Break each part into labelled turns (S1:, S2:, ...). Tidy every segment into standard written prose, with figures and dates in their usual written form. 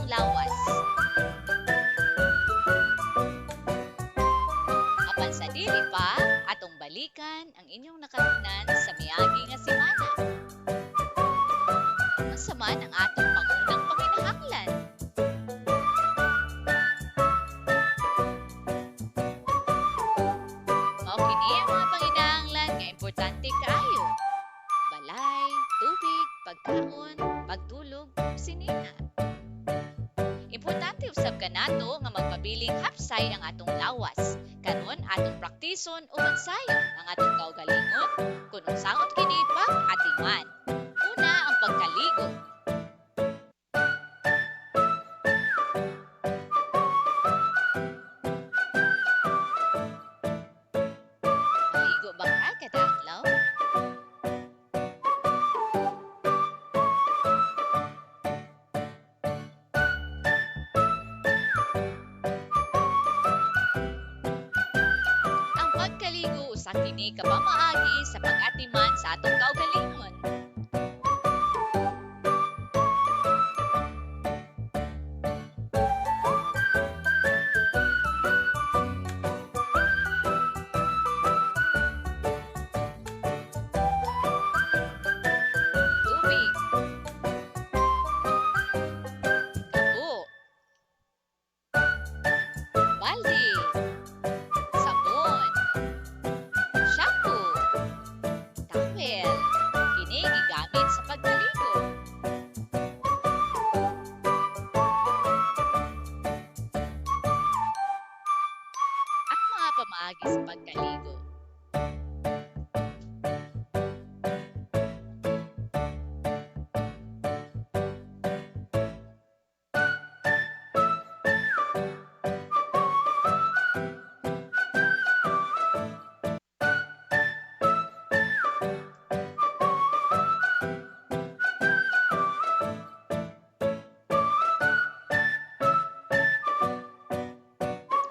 S1: atong lawas. Apan sa dili pa, atong balikan ang inyong nakarugnan sa miagi nga semana. Unsa man ang atong pangunang panginahanglan? Mao kini ang mga panginahanglan nga importante kaayo: balay, tubig, pagkaon, pagtulog, ug sinina. Importante usab kanato nga magpabiling hapsay ang atong lawas. Karon atong praktison uban sayon ang atong kaugalingon kun unsaon kini pag-atiman. Una, ang pagkaligo. Maligo ba ka kada adlaw? Ang pagkaligo usa kini ka pamaagi sa pag-atiman sa atong kaugalingon. Tubig. Kabo. Balde. Sabon. Shampoo. Towel. Kini gigamit sa pagkaligo. Ang mga pamaagi sa pagkaligo.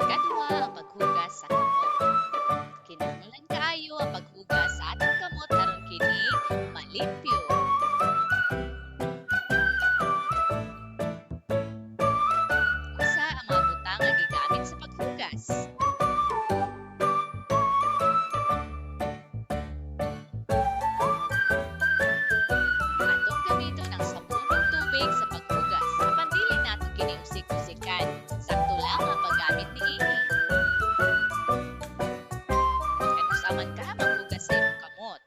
S1: Kaduha, ang paghugas sa kamot. Kinahanglan kaayo ang paghugas sa atong kamot aron kini malimpyo. Unsa ang mga butang nga gigamit sa paghugas? Atong gamiton ang sabon ug tubig sa paghugas apan dili nato kini usik-usikan. Sakto lang ang paggamit niini. Kanus-a man ka maghugas sa imong kamot?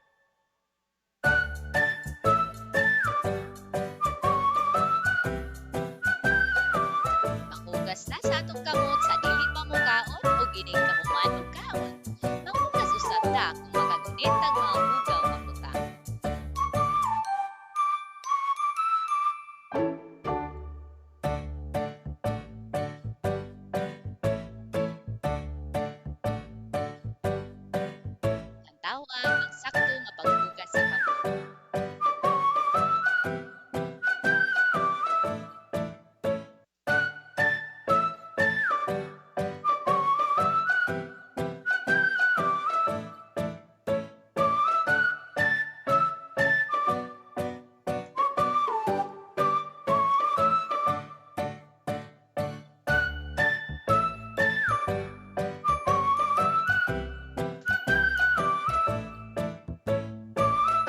S1: Manghugas ta sa atong kamot sa dili pa mokaon ug inig kahuman og kaon. Manghugas usab ta kung makagunit tag mga hugaw nga butang. Tan-awa ang sakto nga paghugas sa kamot.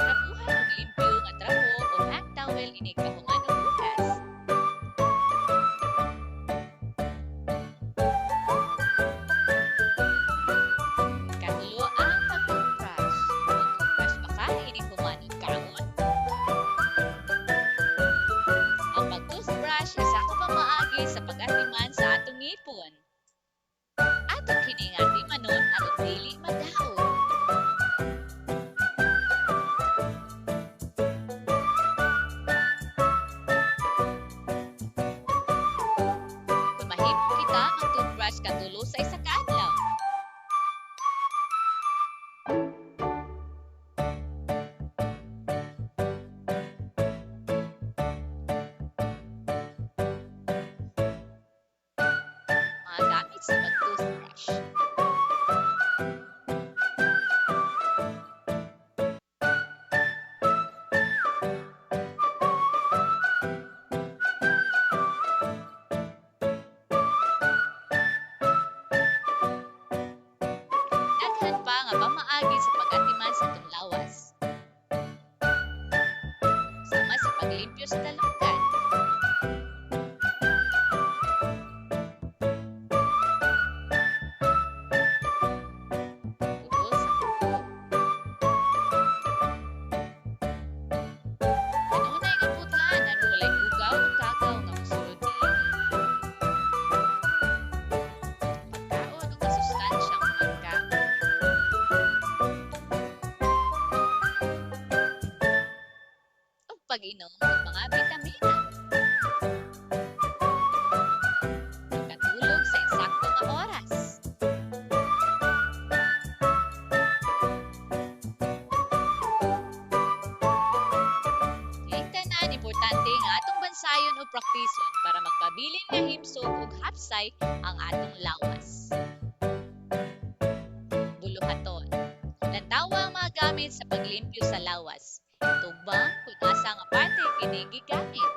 S1: Trapuhan og limpyo nga trapo o hand towel inig kahuman og hugas. Katulo, ang pag-toothbrush. Mag-toothbrush ba ka inig human og kaon? Ang pag-toothbrush isa ka pamaagi sa pag-atiman sa atong ngipon. Ato kini nga atimanon aron dili madaot. Kung mahimo kita mag-toothbrush katulo sa isa ka adlaw. Mga gamit sa pag-toothbrush. Pag-inom og mga bitamina. Pagkatulog sa insakto nga oras. Kining tanan importante nga atong bansayon o praktison para magpabilin nga himsog ug hapsay ang atong lawas. Buluhaton. Lantawa ang mga gamit sa paglimpyo sa lawas. Tugmang kung asa nga parte kini gigamit.